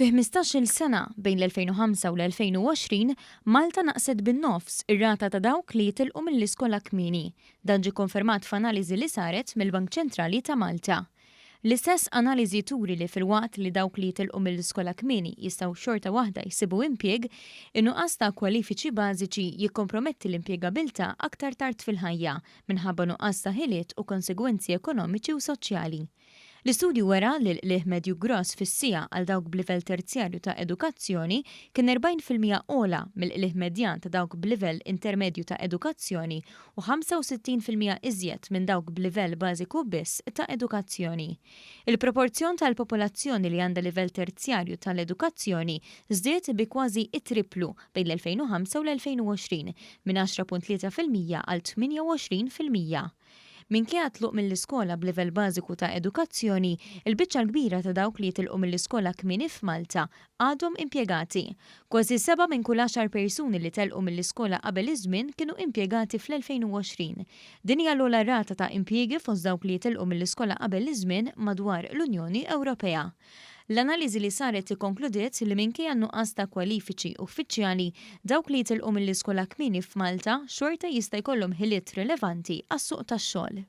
Fi 15-il sena, bejn l-2005 u l-2020, Malta naqset bin-nofs ir-rata ta' dawk li jitilqu mill-iskola kmieni. Dan ġie konfermat f'analiżi li saret mill-Bank Ċentrali ta' Malta. L-istess analiżi turi li filwaqt li dawk li jitilqu mill-iskola kmieni jistgħu xorta waħda jsibu impjieg, in-nuqqas ta' kwalifiċi bażiċi jikkomprometti l-impjegabilità aktar tard fil-ħajja minħabba nuqqas ta' ħiliet u konsegwenzi ekonomiċi u soċjali. L-istudju wera li l-qligħ medju gross fis-siegħa għal dawk b'livell terzjarju ta' edukazzjoni kien 40% ogħla mill-qligħ medjan ta' dawk b'livell intermedju ta' edukazzjoni u 65% iżjed minn dawk b'livell bażiku biss ta' edukazzjoni. Il-proporzjon tal-popolazzjoni li għandha livell terzjarju tal-edukazzjoni żdied bi kważi it-triplu bejn l-2005 u l-2020, minn 10.3% għal 28%. Minkejja tluq mill-iskola b'livell bażiku ta' edukazzjoni, il-biċċa l-kbira ta' dawk li jitilqu mill-iskola kmieni f'Malta għadhom impjegati. Kważi 7 minn kull 10 persuni li telqu mill-iskola qabel iż-żmien kienu impjegati fl-2020. Din hija l-ogħla rata ta' impjiegi fost dawk li jitilqu mill-iskola qabel iż-żmien madwar l-Unjoni Ewropea. L-analiżi li saret ikkonkludiet li minkejja nuqqas ta' kwalifiċi uffiċjali, dawk li jitilqu mill-iskola kmieni f'Malta xorta jista' jkollhom ħiliet rilevanti għas-suq tax-xogħol.